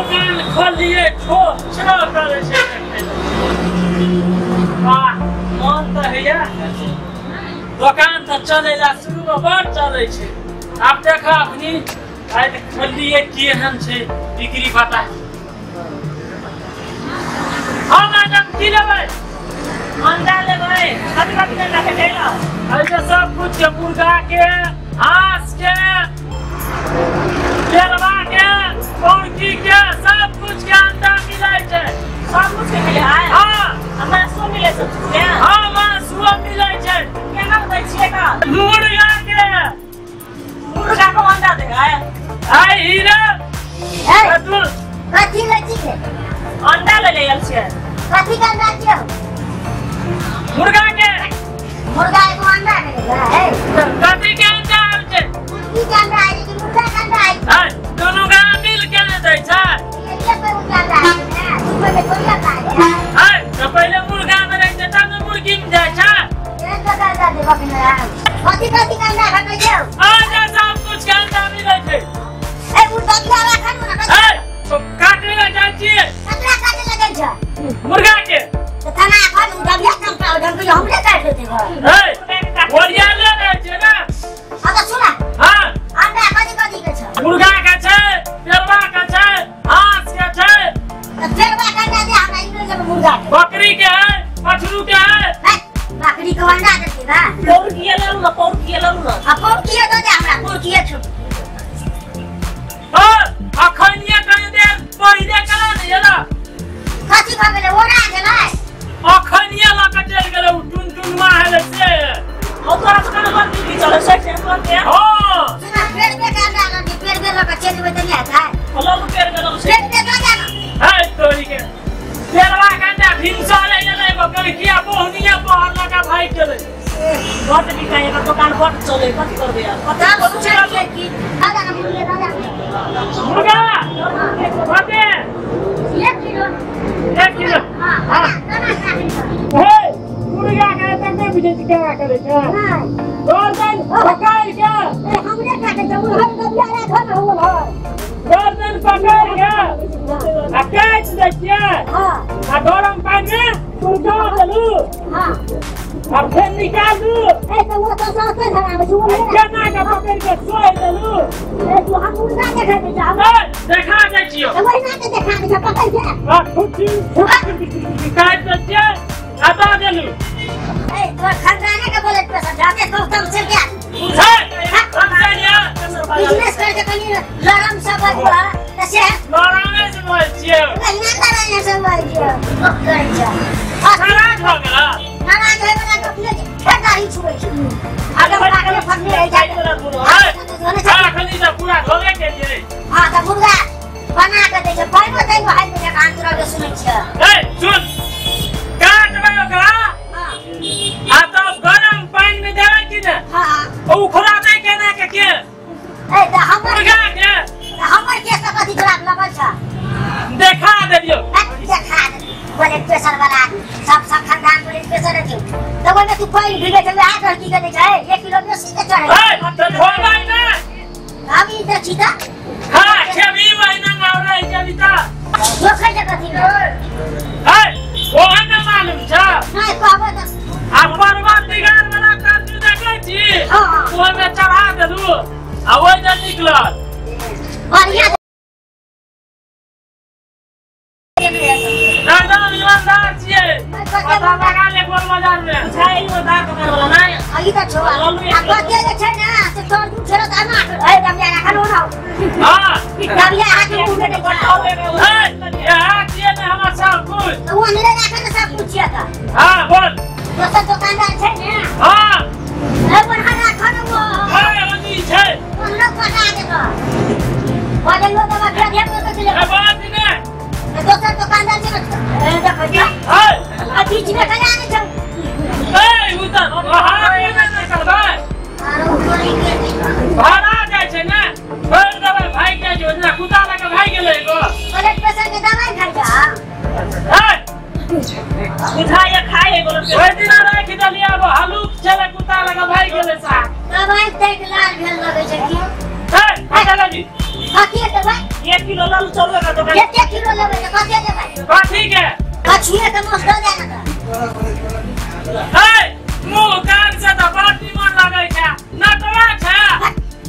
दुकान खोलिए छो छो करे छै। वाह मन त हैया दुकान त चलेला शुरू में बड़ चले छै। आब देख अखनी आइ खोलिए केहन छै बिक्री पता। हां मैडम की लेबै? अंडा लेबै। कथि कथि अंडा भेटै ल? ऐसे सब कुछ के मुर्गा के हांस के केलवा के मुर्गी के सब कुछ के अंडा मिलै छै। सब कुछ के मिलै है? हां। मासु मिलै सब कुछ के? हां मासु मिलै छै। केना दै छियै का? मुर्गा के। मुर्गा को अंडा दे है? आइ हीरा ए तू कथि लै छियै? अंडा ले ले आयल छियै। कथि के अंडा छियै? मुर्गा के। मुर्गा एगो अंडा मिलै है। कथि के अंडा आबै छै? मुर्गी के अंडा है कि मुर्गा के अंडा है? हां दोनों का मिल के ने दै छै। ये पर मुर्गा अंडा है तू पहिले थोड़ी अंडा है। हां तो पहिले मुर्गा में रहै छै तब मुर्गी में जाइ छै। एक का अंडा देबा के ना? कथि कथि के अंडा भेटै छै? आ सब कुछ के अंडा मिलै छै। ए मुर्गा राखन ना। ए तो काटे ला जाइ छियै? ककरा काटे ला जाइ छै? मुर्गा के। तो थाना अपन उदबिया काम का ढंग के हमरे काट देते घर। ए ओरिया ले रहै छै ना। हां तो सुना। हां अंडा कथि कथि के छै? मुर्गा के छै, पेलवा के छै, हांस के छै। तो पेलवा के अंडा दे हमरा, ई मिल जेबै मुर्गा के। बकरी के है, पछरू के है। बकरी के अंडा देती ना? पौरकिया लरू ना, पौरकिया लरू ना। आ पौरकिया दे हमरा, पौरकिया छौ। हां अखनिया कहि दे पहिले करा ने एला। कथि भ गेलै? ओरा गेलै। अखनिया ल के चल गेलै उ टुन टुन मा हेले से। ओ तोरा दुकान पर की चलै छै से तुरंत? हां सुना पेड़ पे के अंडा लगे, पेड़ पे ल के चल जेबै त नै हेतै। लरू पेड़ के लरू पेड़ पे दे ना। है तोरी के पेड़वा के अंडा भिनसा ले गेलै बकरिया बोहनिया पहर लगा भाई गेलै। बड बिकाय एकर दुकान बड चलै, कथि करबै आब? पता पूछै छियै की दादा ना मुर्गे दादा मुर्गा कते? 1 किलो। 1 किलो। हां हां हे मुर्गा के तक नै बुझै छी केना करै छै। हां गर्दन पकड़ के। ए हमरे काटे छै उहर गबिया राखल हो घर। गर्दन पकड़ के आ काटि दै छियै। हां आ गरम पानि में सुलझा देलू। हां आ फेर निकालू। ए तो वो तो सस्ते धराबै छै। केना के पकड़ के सोहि देलू। ए तू हम मुर्गा देखै छै हम देखा दै छियौ। ओहिना के देखा दै छै पकड़ के। आ खुची काटि दै छियै आ दऽ देलू। ए तोर खानदाने के बोले पैसा जाते तो तम से क्या है खानदानिया बिजनेस करे के कनी लरम सब बजुआ त से लरमे से बोल छियौ। नहीं लरमे से बोल छियौ पकड़ छै। नाराज भ गेला? नाराज होय वाला गप नै छै, फेर दाढ़ी छुबै छै। आगे बड़ा फटने रहि जाइ। हां अखनी त पूरा धोवे के छै। हां त मुर्गा बना के दै छै, पाइबो दैबो हाइ के कान तोरा के सुनै छियै। ए सुन काटबै ओकरा। हां आ तब गरम पानि में देबै की ने? हां उखड़ा दै केना के के? ए त हमर मुर्गा के हमर के सब कथि तोरा लगल छ? देखा देलियौ। देखा दे ब्लड प्रेशर वाला सब सब खानदान ब्लड प्रेशर छै। त ओइमे तू पानि भिगे छै हाथ रखी के दै छै। 1 किलो बेसी के चढ़ै। ए त धोबै ने। हम ई त छी त हां खेबी महीना में रहै जेबी त धोखै छै कथि में? ए ओहन न मालूम छ? नै कहबो त आ परवा बिगाड़ वाला काजू देखै छी? हां ओइमे चढ़ा देलू आ ओइ जे निकलल बढ़िया एकदम ईमानदार छियै। पता लगा ले गोल बाजार में बुझाइ ईमानदार दुकान वाला नै। ई त छौ आ कते जे छै ना से तोर दू छेरो त ना ए गमिया राखल हो ना। हां गमिया हाथ में मुंह दै छै। ए यहाँ छियै ने हमर सब कुछ। त ओ अनले राखल ने सब कुछ छियै त। हां बोल। दोसर दुकानदार छै ने? हां ए बढ़ा राखल ओ। हां ओनी छै। ओन्नो पटा दे त बदलो दवा फेर देबो त ए बात ने दोसर दुकानदार छै ए देखै छै। ए आ बीच में कना नै छौ। ए उ त हां केना नै करबै? आरो तोरी के भाड़ा जाइ छै ने छोड़ देबै भागि जाइ छै। ओना कुत्ता लके भागि गेलै एगो। ब्लड प्रेशर के दवाई खाइ जा। ए बुझाइ खाइ एगो ओइ दिना राखि देलियै आब हलुक छलै कुत्ता लके भागि गेलै। 1 किलो लल चलू का दुकान। कते किलो लेबै त कते देबै? कथी के? कछुए के मांस दऽ दे ना। ए मुंह कान से त बड़ निमन लगै छै। नटवा छै।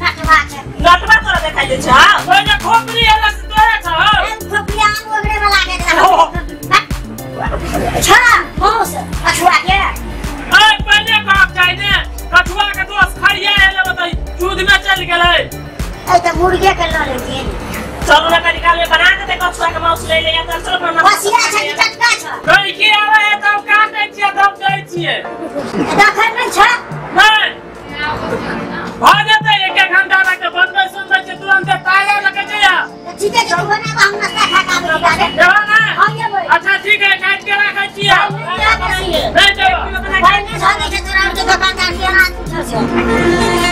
नटवा छै। नटवा तोरा देखाइ दै छै? ओइ जे खोपड़ी एला से तोरा छ। खोपड़ी आम ओकरे में लागे छै। छ मांस कछुआ के। ए पहिले कहक चाही ने कछुआ के दोस्त खड़िया एले बताई दूध में चल गेलै। ए त मुर्गे के ल लेतियै। चलू ना कनी काल में बना देते कछुआ के मांस ले ले या त चल अपना। बसिया छै कि टटका छै? गई आवे है तब काटै छियै तब दै छियै। देखै नहि छै? नहि भ जेतै 1 घंटा लगतै बनबै सुनबै छै तुरंत ताजा लगै छै। या ठीके छै तू बनाबऽ हम नाश्ता खा के आबै छी। देबा ना? हम जेबै। अच्छा ठीक है काट के राखै छियै। नहि नहि जेबै। भाई नहि जानै छै तोरा आर के दुकानदार केना आदमी छौ।